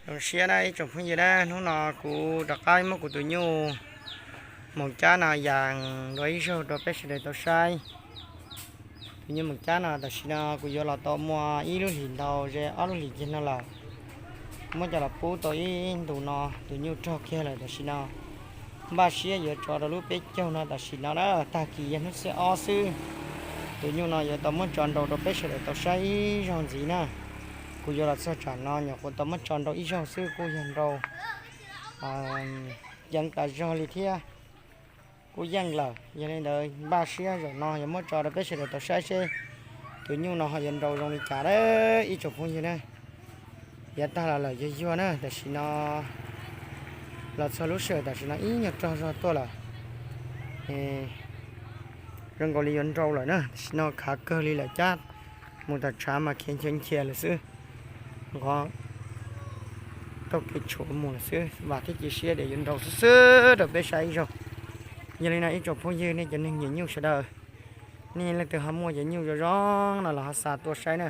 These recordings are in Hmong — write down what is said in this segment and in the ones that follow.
Zoo siab na ib tsoom phooj ywg na, hnub no kuv rov qab muab kuv tus nyuj moos cab no yas dua ib zaug rau peb sawv daws tau saib. Tus nyuj moos cab no tam sim no kuv yuav los tau muaj ib lub hlis ntau ze ob lub hlis kiag no lawm. Muab coj los pub tau ib ntus no tus nyuj rog kiag lawm tam sim no. Npaj siab yuav tso rau lub peb caug no tam sim no na, tag kis yog hnub xiab ob xwb. Tus nyuj no yuav tau muab tso nrau rau peb sawv daws tau saib ib zaug ntxiv na. Kuv yuav los txog tsam no nyuam qhuav tau muab tso nrau ib zaug xwb kuj yog nrau ceev tas zog li thiab. Kuj yeej lawm, yog li ntawd npaj siab zaum no yuav muab tso rau peb sawv daws tau saib seb tus nyuj no ho yuav nrau zoo li cas na ib tsoom phooj ywg na. Yav tag los lawm yuag yuag na, tam sim no los txog lub sij hawm tam sim no ib nyuag rog zog tuaj lawm. Zoo nkaus li yuav nrau lawm na, tam sim no khav kawg li lawm cab mus tom tshav mas khiav nchiav nchiav lawm xwb. Nqov taug kev tshuav mus lawm xwb, vam thiab cia siab tias yuav nrau xwb xwb rau peb saib ib zaug. Yog li no ib tsoom phooj ywg nej cov neeg nyiam nyuj sawv daws, nej leej twg ho muaj cov nyuj zoo zoo no los ho xa tuaj saib na.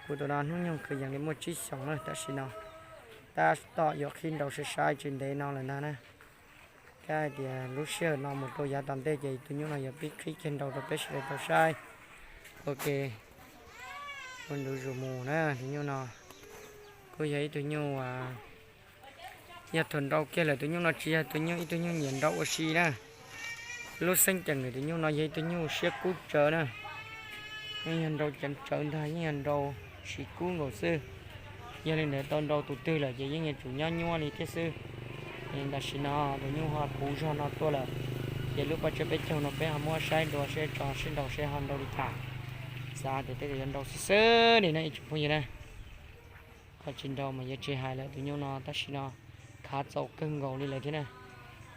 Kuv tus no hnub nyoog kwv yees li muaj tsib xyoos na, tam sim no tab tom yuav qhib nrau sai sai tsis ntev no lawm ntag na. Kab hais tias lub sij hawm no mus rau yav tom ntej ces tus nyuj no yuav pib qhib kiag nrau rau peb sawv daws tau saib ua ke ua ntu zus mus na. Tus nyuj no kuj yog ib tug nyuj, yog thaum nrau kiag lawm tus nyuj no tsis yog tus nyuj ib tug nyuj nyiam nrau ua si na. Lub xeeb ceem lawm tus nyuj no yog ib tug nyuj siab kub tsawv na. Yeej yog nrau ceev tsawv ntag, yeej yog nrau siv kub nkaus xwb. Yog li ntawd tau nrau tus twg lawm ces yeej yuav tsum nyob nyuaj li thiab xwb. Tam sim no tus nyuj ho puv zog no tuaj lawm, ces lub paj tsawb peb caug no peb ho muab saib dua seb tso sib nrau seb ho nrau li cas. Xav tias tej zaum yuav nrau xwb xwb li na ib tsoom phooj ywg na. Ho tsis nrau mas yuav tsis hais lawm, tus nyuj no tam sim no khav txaus kawg nkaus li lawm thiab na.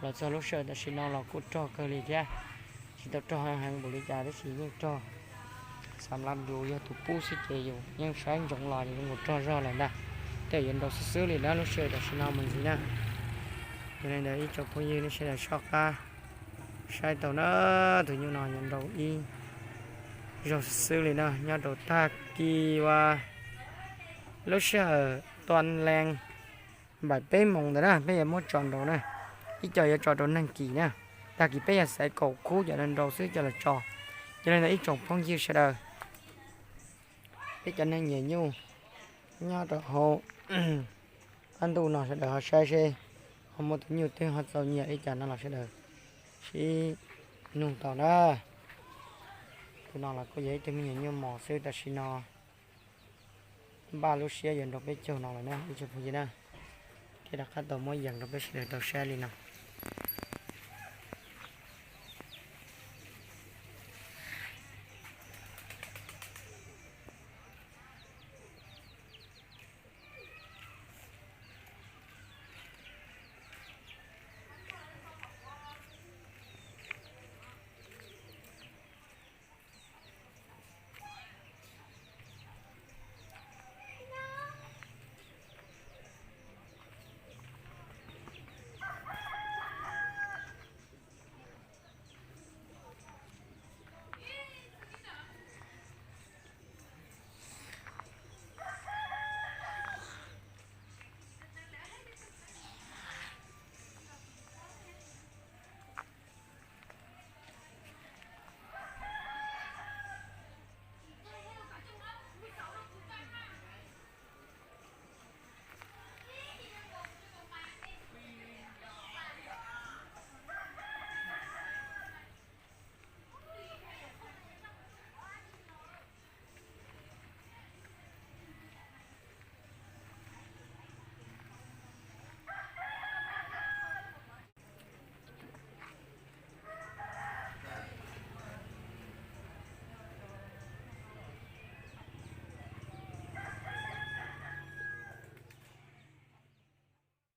Los txog lub sij hawm tam sim no los kuj rog kawg li thiab. Tsis tau rog heev npaum li cas tab sis yeej rog, xam lab yus yog tus pub xwb ces yus yeej saib ntsoov los nws zoo nkaus rog zog lawm ntag. Tej zaum yuav nrau xwb xwb li na lub sij hawm tam sim no mus ntxiv na. Yog li ntawd ib tsoom phooj ywg nej sawv daws soj qab saib tau na, tus nyuj no yuav nrau ib zaug xwb xwb li na, nyob rau tag kis uas lub sij hawm tua lees npaim peb moos ntawd na peb yuav muab tso nrau na, ib co yuav tso rau neeg kis na, tag kis peb yog xaiv kaum khub cov nrau xwb coj los tso. Yog li ntawd ib tsoom phooj ywg sawv daws, peb cov neeg nyiam nyuj nyob rau hauv qab ntuj no sawv daws ho saib seb ho muaj tus nyuj twg ho txaus nyiam li cas no los sawv daws sib nug tau na. Tus no los kuj yog ib tug me nyuam nyuj mos xwb, tam sim no npaj lub siab yuav nrau peb caug no lawm na ib tsoom phooj ywg na. Thiab rov qab tau muab yees rau peb sawv daws tau saib li no.